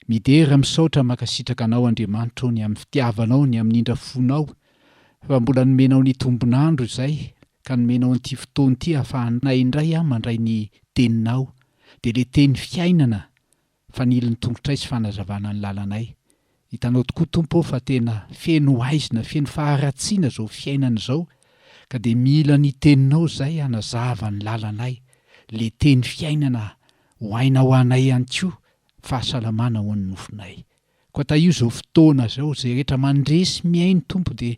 Midera, misaotra, mankasitraka Anao Andriamanitra o ny amin'ny fitiavanao, ny amin'ny indra fonao, fa mbola nomenao ny tombon'andro izay, ka nomenao an'ity fotoana ity ahafahanay indray mandray ny Teninao, dia ilay Teny fiainana Fanilo ny tongotray sy fanazavana ny lalanay. Hitanao tokoa Tompo ô fa tena feno haizina, feno faharatsiana izao fiainana izao ka dia mila ny teninao izay hanazava ny lalanay, le teny fiainana ho aina ho anay ihany koa, fahasalamana ho an'ny nofonay. Koa tahio izao fotoana izao, izay rehetra mandre sy mihaino Tompo dia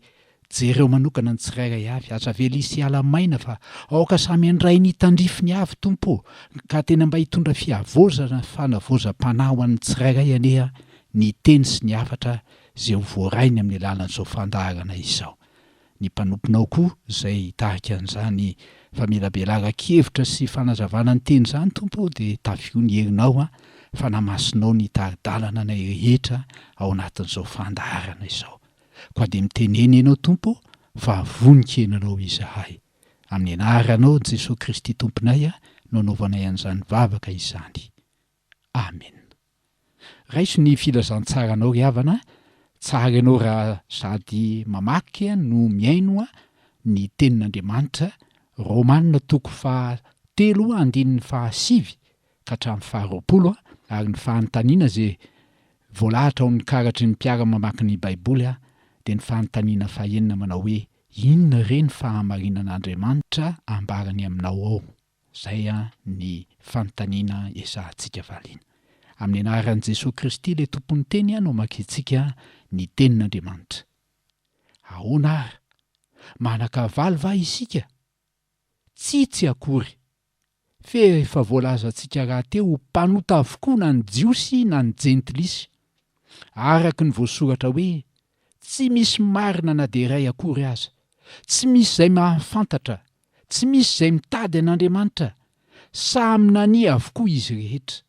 jereo manokana ny tsirairay avy, aza avela hisy hiala maina fa aoka samy handray ny tandrifiny avy Tompo ô, ka tena mba hitondra fihavaozana sy fanavaozam-panahy ho an'ny tsirairay anie ny teny sy ny hafatra izay ho voarainy amin'ny alalan'izao fandaharana izao. Ny mpanomponao koa izay hitarika an'izany famelabelaran-kevitra sy fanazavana ny teny izany Tompo ô dia tafio ny herinao an, fanamasinao ny hitari-dalana anay rehetra ao anatin'izao fandaharana izao. Koa dia mitenena Ianao Tompo ô fa vonon-kenanao izahay. Amin'ny anaranao Jesoa Kristy Tomponay no anaovanay an'izany vavaka izany. Amena. Raiso ny filazantsaranao ry havana, tsara ianao raha sady mamaky no mihaino ny tenin'Andriamanitra, Romana toko faha telo andininy faha sivy ka hatramin'ny faha 20, ary ny fanontaniana izay voalahatra ao amin'ny karatry ny mpiara-mamaky ny Baiboly dia ny fanontaniana faha enina manao hoe, Inona re ny fahamarinan'Andriamanitra ambarany aminao ao? Zay ny fanontaniana ezahantsika valiana. Amin'ny anaran'i Jesoa Kristy ilay Tompon'ny Teny no amakiantsika ny Tenin'Andriamanitra. Ahoana ary? Manan-kavaly va isika? Tsia tsy akory. F'efa voalazantsika rahateo ho mpanota avokoa na ny Jiosy na ny Jentilisa. Araka ny voasoratra hoe, Tsy misy marina na dia iray akory aza. Tsy misy izay mahafantatra Tsy misy izay mitady an'Andriamanitra. Samy nania avokoa izy rehetra.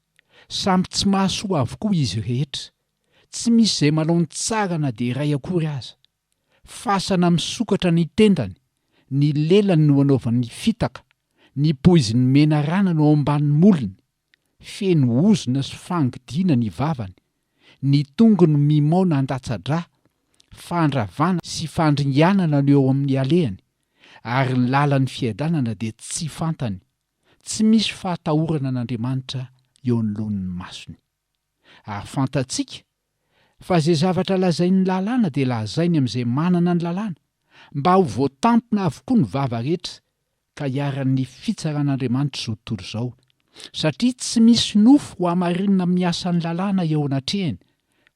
Samy tsy mahasoa avokoa izy rehetra. Tsy misy izay manao ny tsara na dia iray akory aza. Fasana misokatra ny tendany, ny lelany no anaovany fitaka, ny poizin'ny menarana no ao ambany molony. Feno ozona sy fangidiana ny vavany, ny tongony mimaona handatsa-drà, fandravana sy fandringanana no eo amin'ny alehany, ary ny lalan'ny fiadanana dia tsy fantany, tsy misy fahatahorana an'Andriamanitra eo anoloan'ny masony. Ary fantatsika fa izay zavatra lazain'ny lalàna dia lazainy amin'izay manana ny lalàna, mba ho voatampina avokoa ny vava rehetra ka hiharan'ny fitsaran'Andriamanitra izao tontolo izao, satria tsy misy nofo ho hamarinina amin'ny asan'ny lalàna eo anatrehany,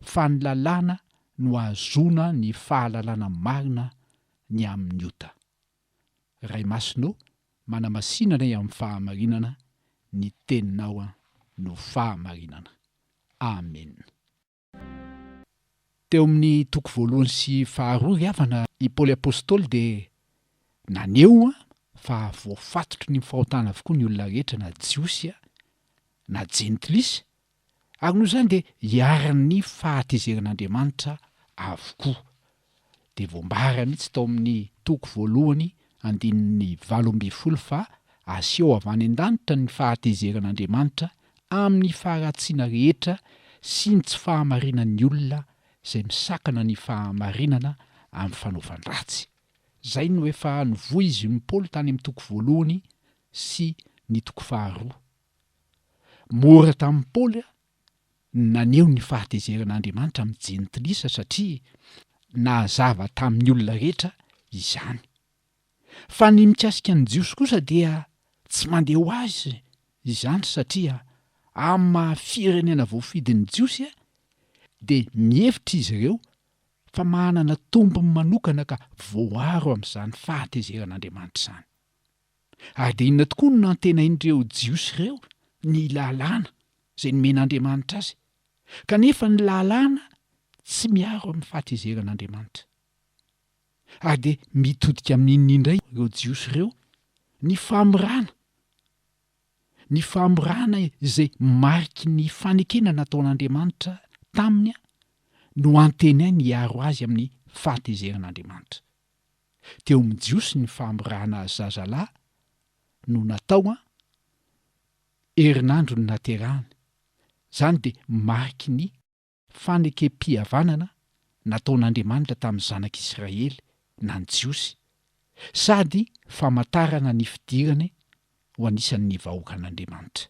fa ny lalàna no ahazoana ny fahalalana marina ny amin'ny ota. Ray Masina ô, manamasina anay amin'ny fahamarinana, ny Teninao no fahamarinana. Amena. Teo amin'ny toko voalohany sy faharoa ry havana, i Paoly Apostoly dia naneho fa voafatotry ny fahotana avokoa ny olona rehetra na Jiosy na Jentilisa, ary noho izany dia iharan'ny fahatezeran'Andriamanitra avokoa. Dia voambara mihitsy tao amin'ny toko voalohany andininy 18 fa aseho avy any an-danitra ny fahatezeran'Andriamanitra amin'ny faharatsiana rehetra sy ny tsy fahamarinan'ny olona izay misakana ny fahamarinana amin'ny fanaovan-dratsy. Izay no efa novoizin'i Paoly tany amin'ny toko voalohany sy ny toko faharoa. Mora tamin'i Paoly ny naneho ny fahatezeran'Andriamanitra amin'ny Jentilisa satria nahazava tamin'ny olona rehetra izany. Fa ny mikasika ny Jiosy kosa dia tsy mandeha ho azy izany satria amin'ny maha firenena voafidy ny Jiosy dia mihevitra izy ireo fa manana tombony manokana ka voaro amin'izany fahatezeran'Andriamanitra izany. Ary dia inona tokoa no nantenain'ireo Jiosy ireo? Ny lalàna izay nomen'Andriamanitra azy. Kanefa ny lalàna tsy miaro amin'ny fahatezeran'Andriamanitra. Ary dia mitodika amin'inona indray ireo Jiosy ireo? Ny famorana. Ny famorana izay mariky ny fanekena nataon'Andriamanitra taminy no antenainy hiaro azy amin'ny fahatezeran'Andriamanitra. Teo amin'ny Jiosy ny famorana zazalahy no natao an, herinandro ny naterahany. Izany dia mariky ny. fanekem-pihavanana nataon'Andriamanitra tamin'ny zanak'Israely na ny Jiosy, sady famantarana ny fidirany ho anisan'ny vahoakan'Andriamanitra.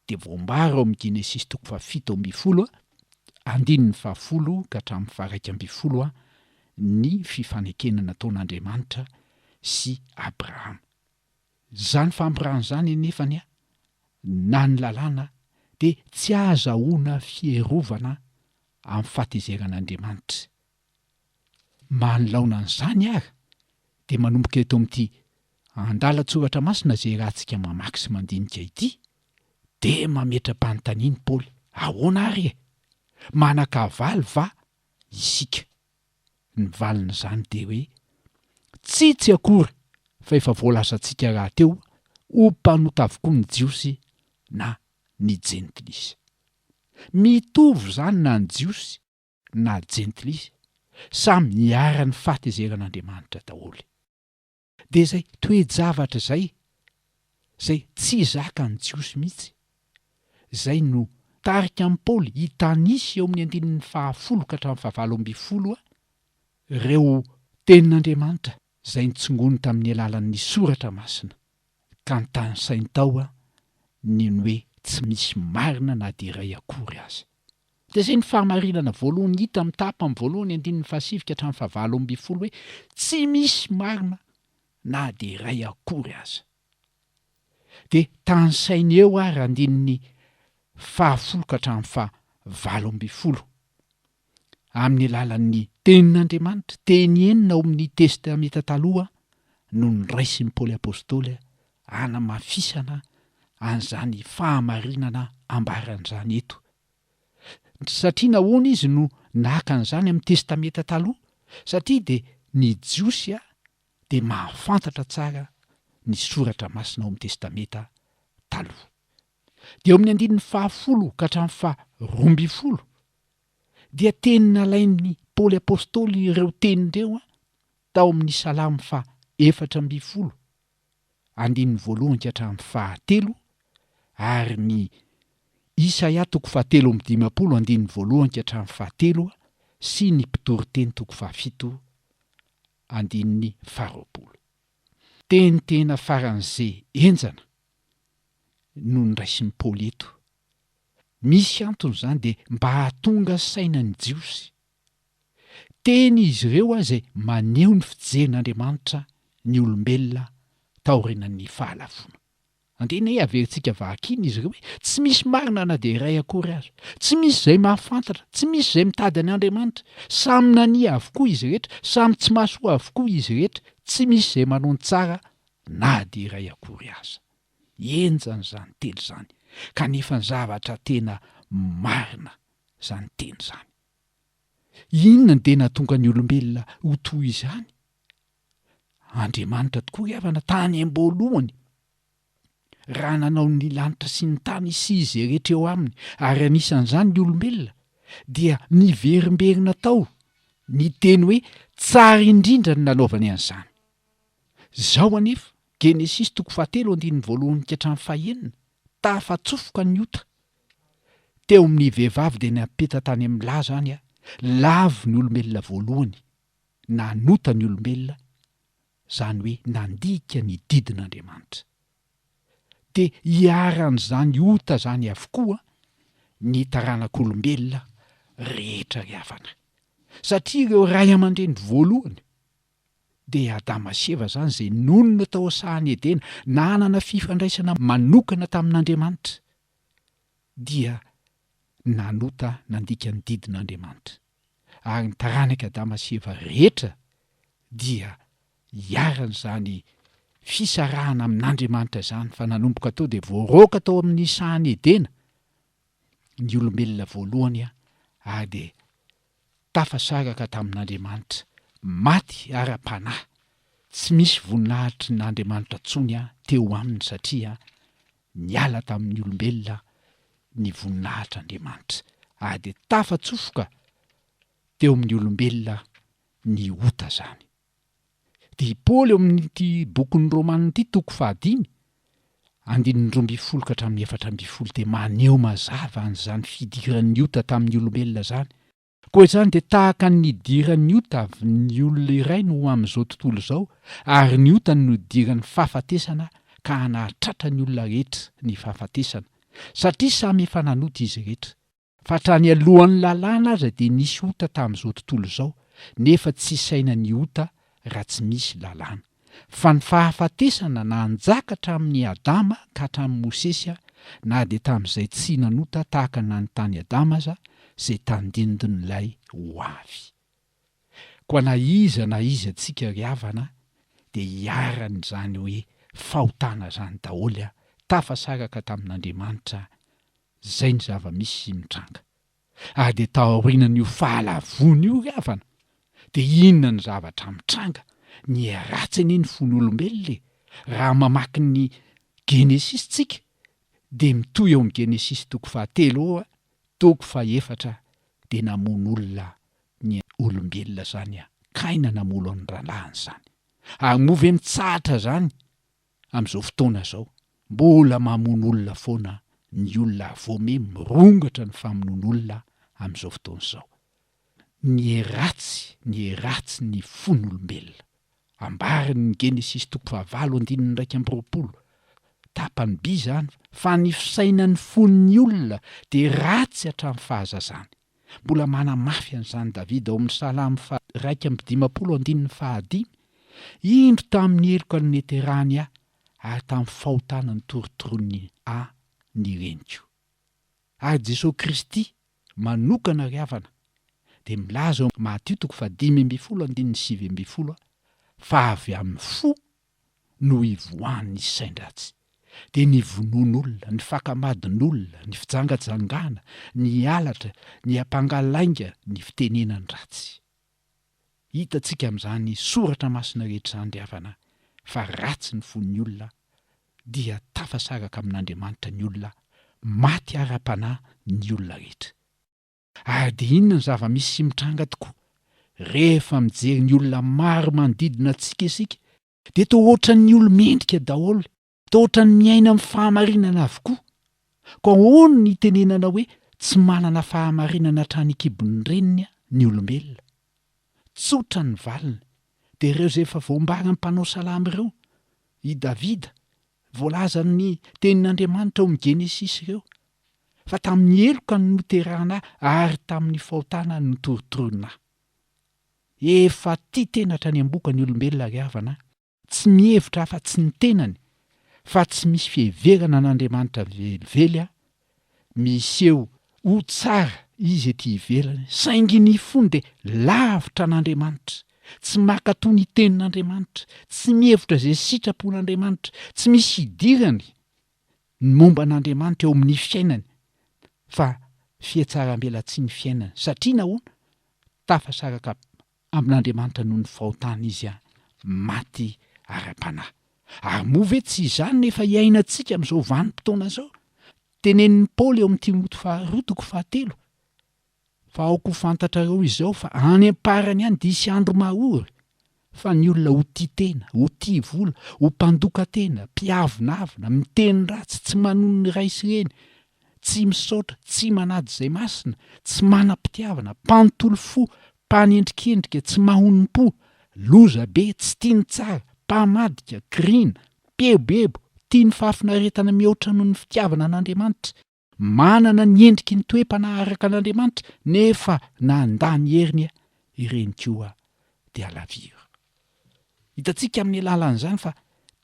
Dia voambara ao amin'ny Genesisy toko faha-17 andininy faha-10 ka hatramin'ny faha-11 ny fifanekena nataon'Andriamanitra sy Abrahama. Izany famborahana izany anefa anie na ny lalàna dia tsy ahazahoana fierovana amin'ny fahatezeran'Andriamanitra. Manoloana an'izany ary dia manomboka eto amin'ity andalan-tsoratra masina izay iarahantsika mamaky sy mandinika ity dia mametra-panontaniana i Paoly, ahoana ary e? Manan-kavaly va isika? Ny valin'izany dia hoe tsia tsy akory fa efa voalazantsika rahateo ho mpanota avokoa ny Jiosy na ny Jentilisa. Mitovy izany na ny Jiosy na Jentilisa, samy niharan'ny fahatezeran'Andriamanitra daholo. Dia izay toe-javatra izay, izay tsy zakan'ny Jiosy mihitsy, izay no tarika an'i Paoly hitanisa eo amin'ny andininy fahafolo ka hatramin'ny fahavalo ambinifolo ireo tenin'Andriamanitra izay nitsongony tamin'ny alalan'ny Soratra Masina, ka notanisainy tao ny ny hoe tsy misy marina na dia iray akory aza. Dia izay ny fahamarinana voalohany hita amin'ny tapany voalohany andininy fahasivy ka hatramin'ny fahavalo ambinifolo hoe tsy misy marina na dia iray akory aza. Dia tanisainy eo ary andininy fahafolo ka hatramin'ny fahavalo ambinifolo amin'ny alalan'ny Tenin'Andriamanitra, teny enina ao amin'ny Testamenta Taloha no noraisin'i Paoly Apostoly hanamafisana an'izany fahamarinana ambarany izany eto. Satria nahoana izy no naka an'izany amin'ny Testamenta Taloha? Satria dia ny Jiosy dia mahafantatra tsara ny Soratra Masina ao amin'ny Testamenta Taloha. Dia eo amin'ny andininy fahafolo ka hatramin'ny faha-12 dia teny nalain'i Paoly Apostoly ireo teny ireo tao amin'ny Salamo faha 14, andininy voalohany ka hatramin'ny fahatelo, ary ny Isaia toko faha 53 andininy voalohany ka hatramin'ny fahatelo sy ny Mpitoriteny toko fahafito andininy faharoapolo. Teny tena faran'ze henjana no noraisin'i Paoly eto. Misy antony izany dia mba hahatonga saina ny Jiosy. Teny izy ireo izay maneho ny fijerin'Andriamanitra ny olombelona taorianan'ny fahalavoana. Andeha anie averintsika vakiana izy ireo hoe, Tsy misy marina na dia iray akory aza. Tsy misy izay mahafantatra, tsy misy izay mitady an' Andriamanitra. Samy nania avokoa izy rehetra, samy tsy mahasoa avokoa izy rehetra, tsy misy izay manao ny tsara na dia iray akory aza. Henjana izany teny izany, kanefa ny zavatra tena marina izany teny izany. Inona no dia nahatonga ny olombelona ho toy izany? Andriamanitra tokoa ry havana tany am-boalohany, raha nanao ny lanitra sy ny tany sy izay rehetra eo aminy, ary anisan'izany ny olombelona, dia niverimberina tao ny teny hoe tsara indrindra ny nanaovany an'izany. Izao anefa, Genesisy toko fahatelo andininy voalohany ka hatramin'ny fahenina, tafatsofoka ny ota. Teo amin'ny vehivavy dia niampita tany amin'ny lahy izany, lavo ny olombelona voalohany. Nanota ny olombelona, izany hoe nandika ny didin'Andriamanitra. Dia iharan'izany ota izany avokoa ny taranak'olombelona rehetra ry havana. Satria ireo ray aman-dreny voalohany, dia Adama sy Eva izany izay nonina tao an-sahan'i Edena, nanana fifandraisana manokana tamin'Andriamanitra, dia nanota nandika ny didin'Andriamanitra. Ary ny taranak'i Adama sy Eva rehetra dia iharan'izany fisarahana amin'Andriamanitra izany, fa nanomboka teo dia voaroaka tao amin'ny sahan'i Edena ny olombelona voalohany ary dia tafasaraka tamin'Andriamanitra, maty ara-panahy, tsy misy voninahitry n'Andriamanitra intsony teo aminy satria niala tamin'ny olombelona ny voninahitr'Andriamanitra ary dia tafatsofoka teo amin'ny olombelona ny ota izany. Dia i Paoly eo amin'ity bokin'ny Romana ity toko fahadimy. andininy 12 ka hatramin'ny 14 dia maneho mazava an'izany fidiran'ny ota tamin'ny olombelona izany. Koa izany dia tahaka ny nidiran'ny ota avy ny olona iray no ho amin'izao tontolo izao, ary ny ota no nidiran'ny fahafatesana ka hanahatratra ny olona rehetra ny fahafatesana, satria samy efa nanota izy rehetra. Fa hatrany alohan'ny lalàna aza dia nisy ota tamin'izao tontolo izao, nefa tsy isaina ny ota raha tsy misy lalàna. Fa ny fahafatesana nanjaka hatramin'i Adama ka hatramin'i Mosesy, na dia tamin'izay tsy nanota tahaka ny nanotan'i Adama aza, izay tandindon'ilay ho avy. Koa na iza na iza antsika ry havana dia iharan'izany hoe fahotana izany daholo, tafasaraka tamin'Andriamanitra Izay ny zava-misy mitranga. Ary dia taorianan'io fahalavoana io ry havana, dia inona ny zavatra mitranga? Niharatsy anie ny fon'olombelona e! Raha mamaky ny Genesisy tsika, dia mitohy eo amin'ny Genesisy toko fahatelo eo, toko fahefatra, dia namono olona ny olombelona izany, Kaina namono ny rahalahiny izany. Ary moa ve mitsahatra izany Amin'izao fotoana izao, mbola mamono olona foana ny olona voame mirongatra ny famonoan'olona amin'izao fotoana izao. Niheratsy, niheratsy ny fon'olombelona. Ambarin'ny Genesisy toko fahavalo andininy 21, tapany by izany, fa ny fisainan'ny fon'ny olona dia ratsy hatramin'ny fahazazany. Mbola manamafy an'izany Davida ao amin'ny Salamo faha-51 andininy fahadimy, Indro tamin'ny heloka no niterahany ahy, ary tamin'ny fahotana notorotoroniny ahy ny reniko. Ary Jesoa Kristy manokana ry havana dia milaza ao Matio toko fahadimy ambin'ny folo andininy 19 fa avy amin'ny fo no ivoahan'ny sain-dratsy, dia ny vonoan'olona, ny fakamadin'olona, ny fijangajangana, ny halatra, ny ampangalainga, ny fitenenan-dratsy. Hitantsika amin'izany soratra masina rehetra izany ry havana fa ratsy ny fon'ny olona, dia tafasaraka amin'Andriamanitra ny olona, maty ara-panahy ny olona rehetra. Ary dia inona ny zava-misy sy mitranga tokoa? Rehefa mijery ny olona maro manodidina antsika isika, dia toa ohatran'ny olo-mendrika daholo, toa ohatran'ny miaina amin'ny fahamarinana avokoa. Koa ahoana no itenenana hoe tsy manana fahamarinana hatrany an-kibon'ny reniny ny olombelona? Tsotra ny valiny, dia ireo izay efa voambaran'ny mpanao salamo ireo, i Davida, Voalazan'ny Tenin'Andriamanitra ao amin'ny Genesisy ireo, fa tamin'ny heloka no noterahana ahy ary tamin'ny fahotana no notorotoronina ahy. Efa tia tena hatrany am-boka ny olombelona ry havana a! Tsy mihevitra afa-tsy ny tenany, fa tsy misy fiheverana an'Andriamanitra velively a! Miseho ho tsara izy ety ivelany, saingy ny fony dia lavitra an'Andriamanitra, tsy mankatò ny tenin'Andriamanitra, tsy mihevitra izay sitrapon'Andriamanitra, tsy misy idirany ny momba an'Andriamanitra eo amin'ny fiainany, fa fihatsarambelatsihy ny fiainany. Satria nahoana? Tafasaraka amin'Andriamanitra noho ny fahotana izy maty ara-panahy. Ary moa ve tsy izany no efa iainantsika amin'izao vanim-potoana izao? Tenenin'i Paoly eo amin'ny Timoty faharoa toko fahatelo fa aoka ho fantatrareo izao fa any am-parany any dia hisy andro mahory fa ny olona ho tia tena, ho tia vola, ho mpandoka tena, mpiavonavona, miteny ratsy, tsy manono ny ray sy reny, tsy misaotra, tsy manaja izay masina, tsy manam-pitiavana, mpanontolo fo, mpanendrikendrika, tsy mahonom-po, loza be, tsy tia ny tsara, mpamadika, kiriana, mpihebohebo, tia ny fahafinaretana mihoatra noho ny fitiavana an'Andriamanitra, manana ny endriky ny toe-panahy araka an'Andriamanitra nefa nandà ny heriny ireny koa dia alaviro. Hitantsika amin'ny alalan'izany fa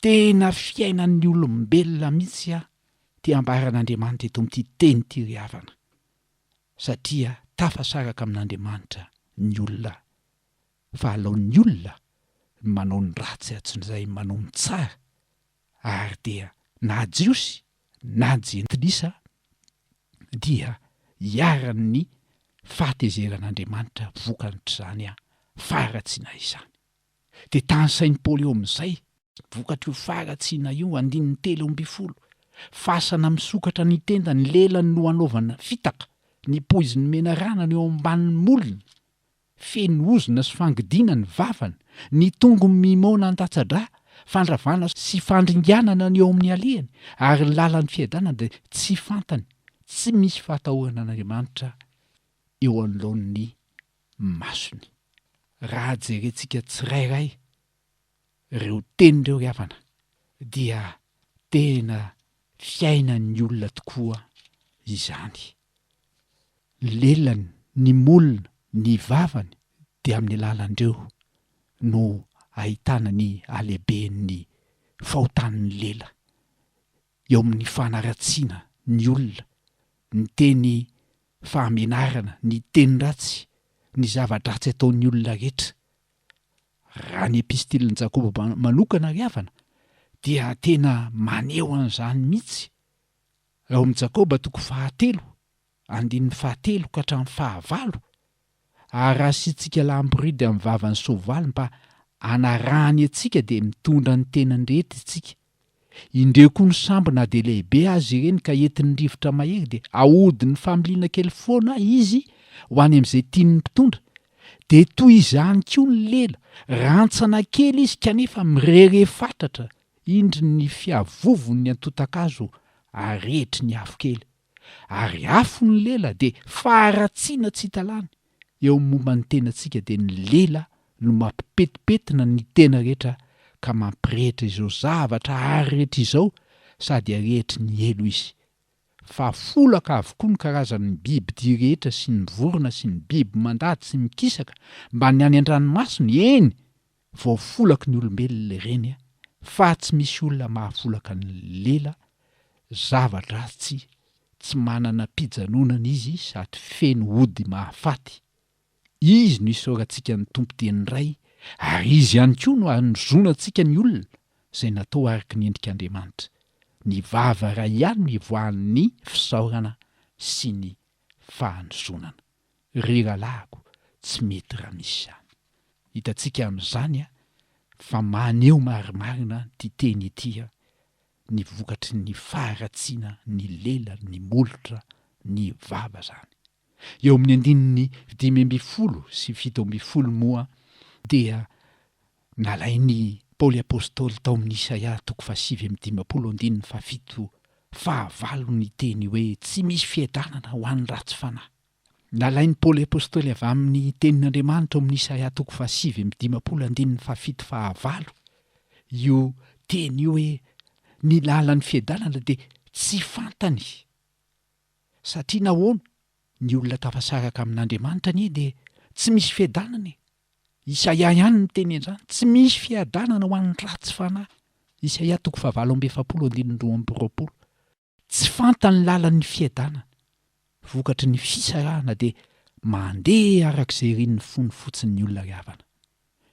tena fiainan'ny olombelona mihitsy ity ambaran'Andriamanitra eto amin'ity teny ity ry havana, satria tafasaraka amin'Andriamanitra ny olona, fa aleon'ny olona ny manao ny ratsy hatsin'izay manao ny tsara, ary dia na Jiosy na Jentilisa dia iharan'ny fahatezeran'Andriamanitra vokatr'izany faharatsiana izany. Dia tanisain'i Paoly eo amin'izay, vokatr'io faharatsiana io, andininy 13, Fasana misokatra ny tendany, ny lelany no anaovana fitaka, ny poizin'ny menarana no eo ambanin'ny molony, feno ozona sy fangidiana ny vavany, ny tongony mimoana an-datsa-drà, Fandravana sy fandringanana ny eo amin'ny alehany, ary ny lalan'ny fiadanana dia tsy fantany, tsy misy fahatahorana an'Andriamanitra eo anoloan'ny masony. Raha jerentsika tsirairay ireo teny ireo ry havana dia tena fiainan'ny olona tokoa izany. Ny lelany, ny molony, ny vavany dia amin'ny alalan'ireo no ahitana ny halehiben'ny fahotan'ny lela eo amin'ny fanaratsiana ny olona, ny teny fahamenarana, ny teny ratsy, ny zava-dratsy ataon'ny olona rehetra. Raha ny epistilin'i Jakoba manokana ry havana dia tena maneho an'izany mihitsy. Ao amin'i Jakoba toko fahatelo, andininy fahatelo ka hatramin'ny fahavalo, Ary raha asiantsika lamboridy amin'ny vavan'ny soavaly mba hanarahany antsika dia mitondra ny tenany rehetra isika. Indreo koa ny sambo na dia lehibe aza ireny ka entin'ny rivotra mahery dia ahodin'ny familiana kely foana izy ho any amin'izay tian'ny mpitondra. Dia toy izany koa ny lela, rantsana kely izy kanefa mirehareha fatratra, indry ny fiavovon'ny antontan-kazo arehitry ny afo kely. Ary afo ny lela dia faharatsiana tsy hita lany, eo amin'ny momba ny tenantsika dia ny lela no mampipetipetina ny tena rehetra ka mampirehitra izao zavatra ary rehetra izao sady arehitry ny helo izy. Fa folaka avokoa ny karazan'ny biby dia rehetra sy ny vorona sy ny biby mandady sy mikisaka mba ny any an-dranomasina, eny, voafolaky ny olombelona ireny fa tsy misy olona mahafolaka ny lela, zava-dratsy tsy manana mpijanonana izy sady feno ody mahafaty. Izy no isaorantsika ny Tompo dia ny Ray ary Izy ihany koa no anozonantsika ny olona izay natao araka ny endrik'Andriamanitra. Ny vava iray ihany no ivoahan'ny fisaorana sy ny fahanozonana. Ry rahalahiko, tsy mety raha misy izany. Hitantsika amin'izany fa maneho marimarina ity teny ity ny vokatry ny faharatsiana ny lela, ny molotra, ny vava izany. Eo amin'ny andininy 15 sy 17 moa dia nalain'i Paoly Apostoly tao amin'ny Isaia toko fahasivy amby dimampolo andininy fahafito fahavalo ny teny hoe tsy misy fiadanana ho an'ny ratsy fanahy. Nalain'i Paoly Apostoly avy amin'ny Tenin'Andriamanitra ao amin'ny Isaia toko fahasivy amby dimampolo andininy fahafito fahavalo io teny io hoe ny lalan'ny fiadanana dia tsy fantany. Satria nahoana? Ny olona tafasaraka amin'Andriamanitra anie dia tsy misy fiadanana e! Isaia ihany no miteny an'izany, tsy misy fiadanana ho an'ny ratsy fanahy. Isaia toko fahavalo amby efapolo andininy 22. Tsy fantany ny lalan'ny fiadanana. Vokatry ny fisarahana dia mandeha araka izay irin'ny fony fotsiny ny olona ry havana.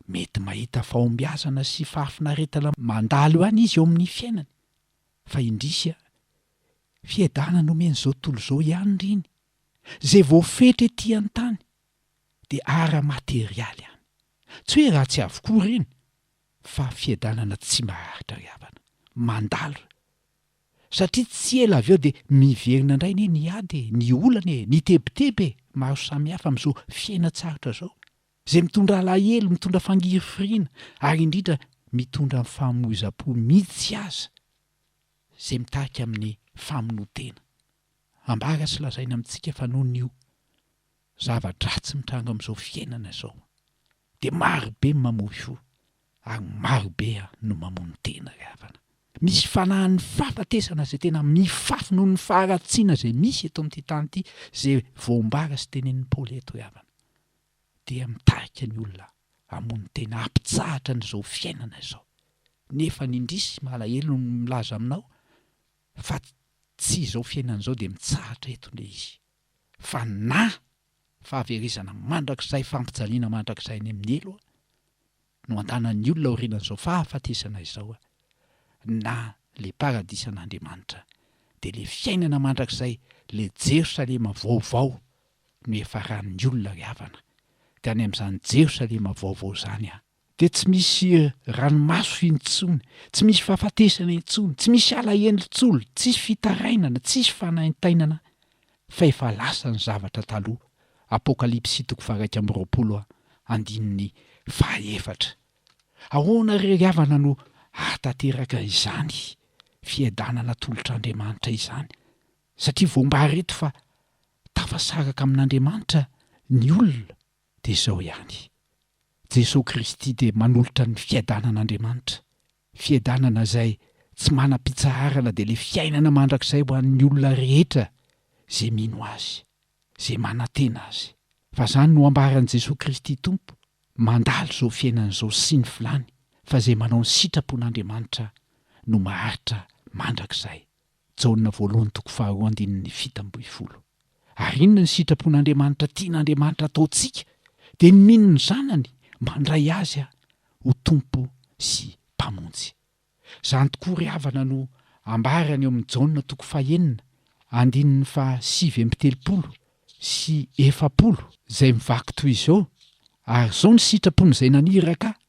Mety mahita fahombiazana sy fahafinaretana mandalo ihany izy eo amin'ny fiainany. Fa indrisy a! Fiadanana omen'izao tontolo izao ihany ireny. Izay voafetra ety an-tany dia ara-materialy ihany. Tsy hoe ratsy avokoa ireny fa fiadanana tsy maharitra ry havana. Mandalo Satria tsy ela avy eo dia miverina indray anie ny ady e, ny olana e, ny tebiteby e, maro samihafa amin'izao fiainan-tsarotra izao. Izay mitondra alahelo, mitondra fangirifiriana, ary indrindra mitondra ny famoizam-po mihitsy aza, izay mitarika amin'ny famonoan-tena. Ambara sy lazaina amintsika fa noho ny io zava-dratsy mitranga amin'izao fiainana izao, dia maro be ny mamoy fo ary maro be no mamono tena ry havana. Misy fanahin'ny fahafatesana izay tena mifafy noho ny faharatsiana izay misy eto amin'ity tany ity izay voambara sy tenenin'i Paoly eto ry havana. Dia mitarika ny olona hamono tena, hampitsahatra an'izao fiainana izao. Nefa ny indrisy malahelo no milaza aminao fa tsy izao fiainana izao dia mitsahatra eto ilay izy fa na fahaverezana mandrakizay, fampijaliana mandrakizay any amin'ny helo no andanan'ny olona aorianan'izao fahafatesana izao na le paradisan'Andriamanitra dia le fiainana mandrakizay, le Jerosalema vaovao no hiafaran'ny olona ry havana. Dia any amin'izany Jerosalema vaovao izany Dia tsy misy ranomaso intsony, tsy misy fahafatesana intsony, tsy misy alahelo intsony, tsisy fitarainana, tsisy fanaintainana, fa efa lasa ny zavatra taloha. Apokalypsy toko faha-21 andininy fahaefatra. Ahoana re ry havana no hahatanteraka izany fiadanana atolotr'Andriamanitra izany? Satria voambara eto fa tafasaraka amin'Andriamanitra ny olona, dia izao ihany, Jesoa Kristy dia manolotra ny fiadanan'Andriamanitra, fiadanana izay tsy manam-pitsaharana dia ilay fiainana mandrakizay ho an'ny olona rehetra izay mino Azy, izay manantena Azy. Fa izany no ambaran'i Jesoa Kristy Tompo, mandalo izao fiainana izao sy ny filàny, fa izay manao ny sitrapon'Andriamanitra no maharitra mandrakizay. Jaona voalohany toko faharoa andininy 17. Ary inona ny sitrapon'Andriamanitra tian'Andriamanitra ataontsika? Dia ny mino ny Zanany, mandray Azy ho Tompo sy Mpamonjy. Izany tokoa ry havana no ambarany eo amin'ny Jaona toko fahenina andininy faha 39, izay mivaky toy izao, Ary izao ny sitrapon'izay naniraka Ahy,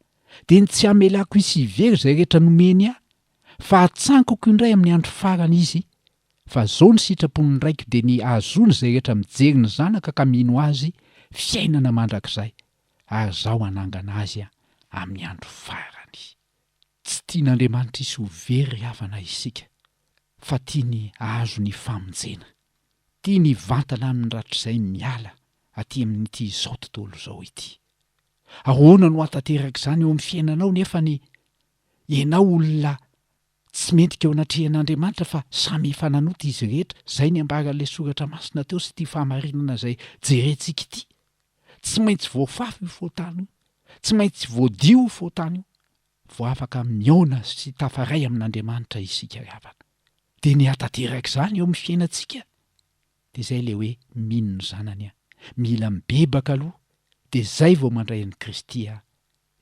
dia ny tsy hamelako hisy hivery izay rehetra nomeny Ahy, Fa hatsankoko indray amin'ny andro farany izy, fa zao ny sitrapon'ny Raiko dia ny hahazoany izay rehetra mijery ny Zanaka ka mino Azy fiainana mandrakizay, ary Izaho hanangana azy amin'ny andro farany. Tsy tian'Andriamanitra hisy ho very havana isika, fa tiany hahazo ny famonjena. Tiany hivantana aminy rahatrizay miala aty amin'ity izao tontolo izao ity. Ahoana no hahatanteraka izany eo amin'ny fiainanao nefa ny Ianao olona tsy mendrika eo anatrehan'Andriamanitra fa samy efa nanota izy rehetra, izay ny ambaran'ilay soratra masina teo sy ity fahamarinana izay jerentsika ity. Tsy maintsy voafafy io fahotana io, tsy maintsy voadio io fahotana io vao afaka mihaona sy tafaray amin'Andriamanitra isika ry havana. Dia ny hahatanteraka izany eo amin'ny fiainantsika dia izay ilay hoe mino ny zanany aho. Mila mibebaka aloha dia izay vao mandray an'i Kristy aho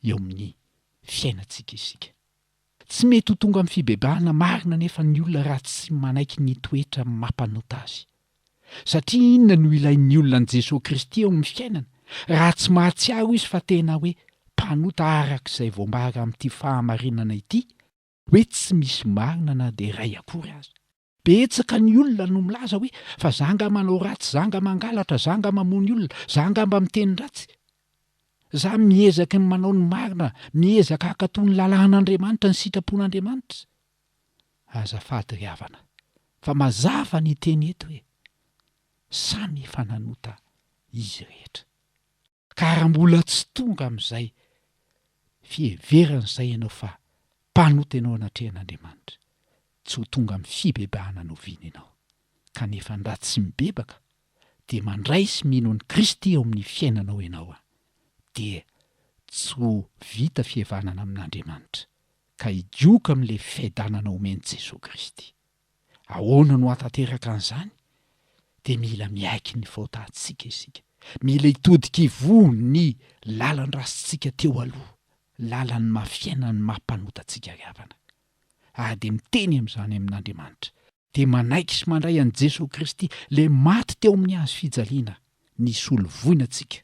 eo amin'ny fiainantsika isika. Tsy mety ho tonga amin'ny fibebahana marina anefa ny olona raha tsy manaiky ny toetra mampanota azy. Satria inona no ilain'ny olona an'i Jesoa Kristy eo amin'ny fiainana raha tsy mahatsiaro izy fa tena hoe mpanota araka izay voambara amin'ity fahamarinana ity hoe tsy misy marina na dia iray akory aza. Betsaka ny olona no milaza hoe fa za nga manao ratsy, za nga mangalatra, za nga mamono olona, za nga mba miteny ratsy. Za miezaky ny manao ny marina, miezaka hankatò ny lalàn'Andriamanitra, ny sitrapon'Andriamanitra. Azafady ry havana, fa mazava ny teny eto hoe samy efa nanota izy rehetra. Ka raha mbola tsy tonga amin'izay fiheverana izay ianao fa mpanota ianao anatrehan'Andriamanitra, tsy ho tonga amin'ny fibebahana noviana ianao. Kanefa raha tsy mibebaka dia mandray sy mino an'i Kristy eo amin'ny fiainanao ianao dia tsy ho vita fihevanana amin'Andriamanitra ka higoka amin'ilay fiadanana omen'i Jesoa Kristy. Ahoana no hahatanteraka an'izany? Dia mila miaiky ny fahotantsika isika. Mila hitodika ivoho ny lalan-drasintsika teo aloha, lalan'ny maha fiainana ny maha mpanota antsika ry havana. Ary dia miteny amin'izany amin'Andriamanitra. Dia manaiky sy mandray an'i Jesoa Kristy, ilay maty teo amin'ny hazo fijaliana, nisolo voina antsika.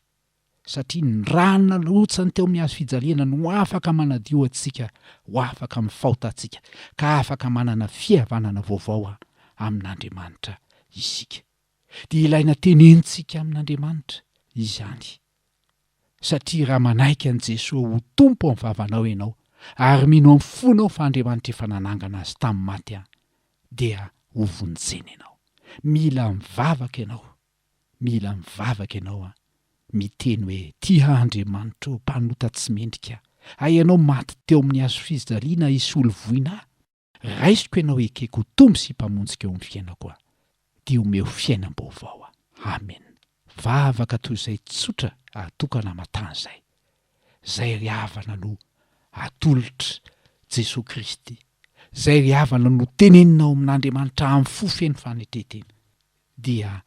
Satria ny rà narotsany teo amin'ny hazo fijaliana no afaka manadio antsika ho afaka amin'ny fahotantsika, ka afaka manana fihavanana vaovao amin'Andriamanitra isika. Dia ilaina tenenintsika amin'Andriamanitra izany. Satria raha manaiky an'i Jesoa ho Tompo amin'ny vavanao ianao, ary mino amin'ny fonao fa Andriamanitra efa nanangana Azy tamin'ny maty, dia hovonjena ianao. Mila mivavaka ianao. Mila mivavaka ianao an! Miteny hoe, Tia Andriamanitra o, mpanota tsy mendrika ahy. Ianao maty teo amin'ny hazofijaliana hisolo voina ahy. Raisiko ianao ekeko ho Tompo sy Mpamonjiko eo amin'ny fiainako aho. Dia omeo fiainam-baovao aho. Amen. Vavaka toy izay tsotra ary tokana aman-tany izay. Izay ry havana no atolotra Jesoa Kristy. Izay ry havana no tenenina ao amin'Andriamanitra amin'ny fo feno fanetren-tena. Dia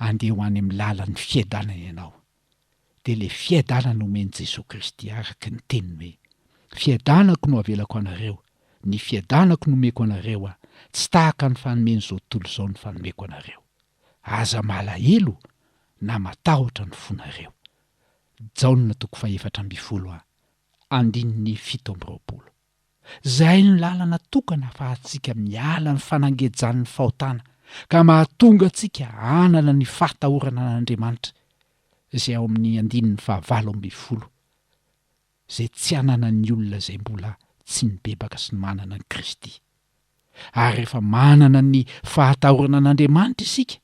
andeha ho any amin'ny lalan'ny fiadanana ianao. Dia ilay fiadanana omen'i Jesoa Kristy araka ny teniny hoe, Fiadanako no avelako anareo, ny fiadanako no omeko anareo aho, tsy tahaka ny fanomen'izao tontolo izao ny fanomeko anareo. Aza malahelo na matahotra ny fonareo. Jaona toko fahefatra ambin'ny folo andininy 27. Izay no lalana tokana ahafahantsika miala ny fanangejan'ny fahotana ka mahatonga antsika hanana ny fahatahorana an'Andriamanitra, izay ao amin'ny andininy fahavalo ambin'ny folo, izay tsy ananan'ny olona izay mbola tsy nibebaka sy ny manana an'i Kristy. Ary rehefa manana ny fahatahorana an'Andriamanitra isika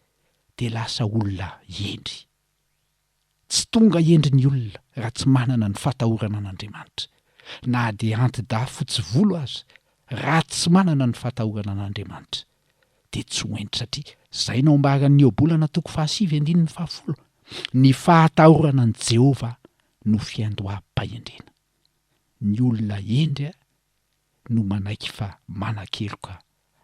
dia lasa olona hendry. Tsy tonga hendry ny olona raha tsy manana ny fahatahorana an'Andriamanitra. Na dia anti-dahy fotsy volo aza, raha tsy manana ny fahatahorana an'Andriamanitra, dia tsy ho hendry satria izay no ambaran'ny Ohabolana toko fahasivy andininy fahafolo, Ny fahatahorana an'i Jehovah no fiandoham-pahendrena. Ny olona hendry no manaiky fa manan-keloka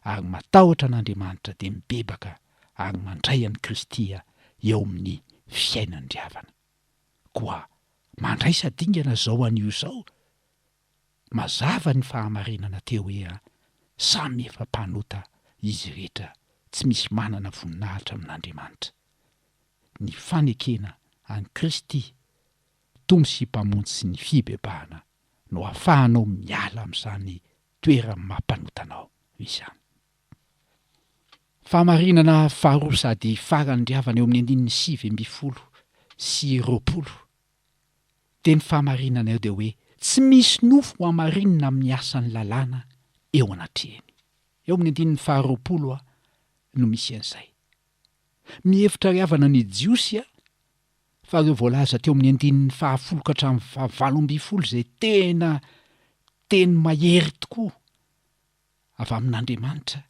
ary matahotra an'Andriamanitra dia mibebaka ary mandray an'i Kristy eo amin'ny fiainany ry havana. Koa mandraisa dingana izao anio izao, mazava ny fahamarinana teo hoe samy efa mpanota izy rehetra tsy misy manana voninahitra amin'Andriamanitra. Ny fanekena an'i Kristy Tompo sy Mpamonjy sy ny fibebahana no ahafahanao miala amin'izany toeran'ny maha mpanota anao izany. Fahamarinana faharoa sady farany ry havana eo amin'ny andininy 19 sy 20 dia ny fahamarinana eo dia hoe tsy misy nofo ho hamarinina amin'ny asan'ny lalàna eo anatrehany. Eo amin'ny andininy faharoapolo no misy an'izay. Mihevitra ry havana ny Jiosy fa ireo voalaza teo amin'ny andininy fahafolo ka hatramin'ny fahavalo ambin'ny folo izay tena teny mahery tokoa avy amin'Andriamanitra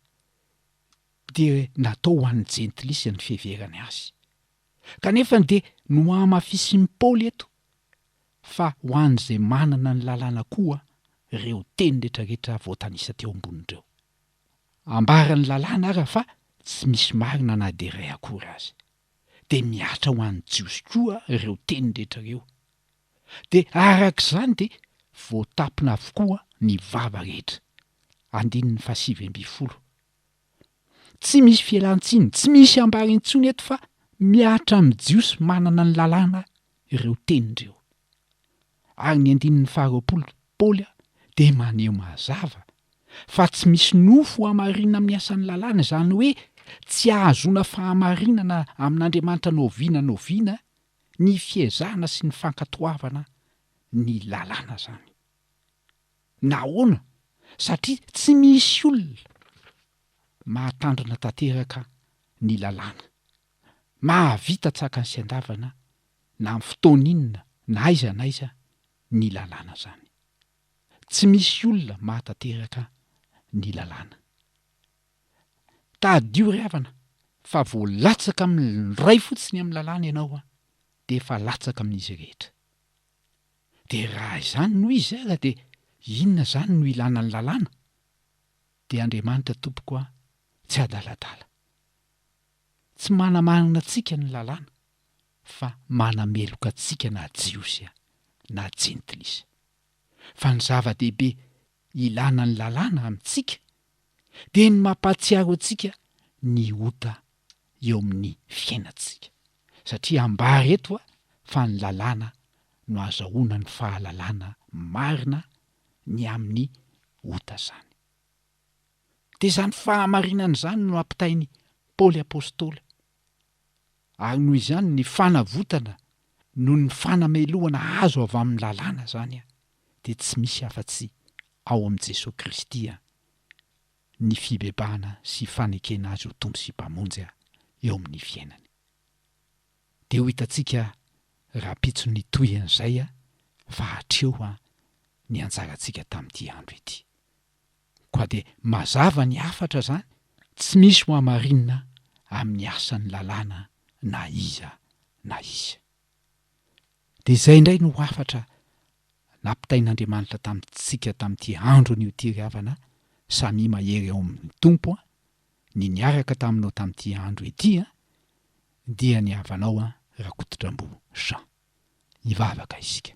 dia natao ho an'ny jentilisa ny fiheverany azy. Kanefa dia nohamafisin'i Paoly eto fa ho an'izay manana ny lalàna koa ireo teny rehetrarehetra voatanisa teo ambony ireo. Ambaran'ny lalàna ara fa tsy misy marina na dia iray akory aza. Dia mihatra ho an'ny Jiosy koa ireo teny rehetra ireo. Dia araka izany dia voatapina avokoa ny vava rehetra. Andininy fahasivy ambin'ny folo. Tsy misy fialan-tsiny, tsy misy ambara intsony eto fa mihatra amin'ny Jiosy manana ny lalàna ireo teny ireo. Ary ny andininy faharoapolo Paoly dia maneho mazava fa tsy misy nofo hamarinina amin'ny asan'ny lalàna, izany hoe tsy ahazoana fahamarinana amin'Andriamanitra na oviana na oviana ny fiezahana sy ny fankatoavana ny lalàna izany. Nahoana? Satria tsy misy olona mahatandrina tanteraka ny lalàna, mahavita tsakany sy andavana na amin'ny fotoana inona na aiza na aiza ny lalàna izany. Tsy misy olona mahatanteraka ny lalàna. Tadidio ry havana fa vao latsaka amin'ny iray fotsiny amin'ny lalàna ianao dia efa latsaka amin'izy rehetra. Dia raha izany no izy aza dia inona izany no ilana ny lalàna? Dia Andriamanitra tompoko a, tsy adaladala. Tsy manamarina antsika ny lalàna fa manameloka antsika na Jiosy na Jentilisa. Fa ny zava-dehibe ilana ny lalàna amintsika dia ny mampahatsiaro antsika ny ota eo amin'ny fiainantsika. Satria ambara eto fa ny lalàna no azahoana ny fahalalana marina ny amin'ny ota izany. Dia izany fahamarinana izany no ampitain'i Paoly Apostoly. Ary noho izany ny fanavotana noho ny fanamelohana azo avy amin'ny lalàna izany dia tsy misy afa-tsy ao amin'i Jesoa Kristy ny fibebahana sy fanekena Azy ho Tompo sy Mpamonjy eo amin'ny fiainany. Dia ho hitantsika rahampitso ny tohin'izay fa hatreo ny anjarantsika tamin'ity andro ity. Koa dia mazava ny hafatra izany, tsy misy ho hamarinina amin'ny asan'ny lalàna na iza na iza. Dia izay indray no hafatra nampitain'Andriamanitra tamintsika tamin'ity andro anio ity ry havana, samia mahery ao amin'ny Tompo an, ny niaraka taminao tamin'ity andro ity an, dia ny havanao an, Rakotodrambo Jean. Hivavaka isika.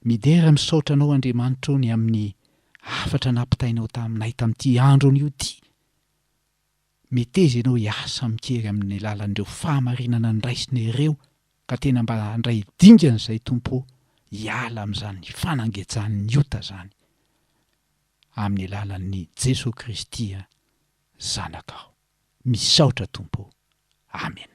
Midera misaotra anao Andriamanitra o ny amin'ny hafatra nampitainao taminay tamin'ity andro anio ity. Meteza ianao hiasa amin-kery amin'ny alalan'ireo fahamarinana noraisina ireo ka tena mba handray dingana izay Tompo o hiala amin'izany fanangejan'ny ota izany amin'ny alalan'ny Jesoa Kristy Zanakao. Misaotra Tompo o. Amena.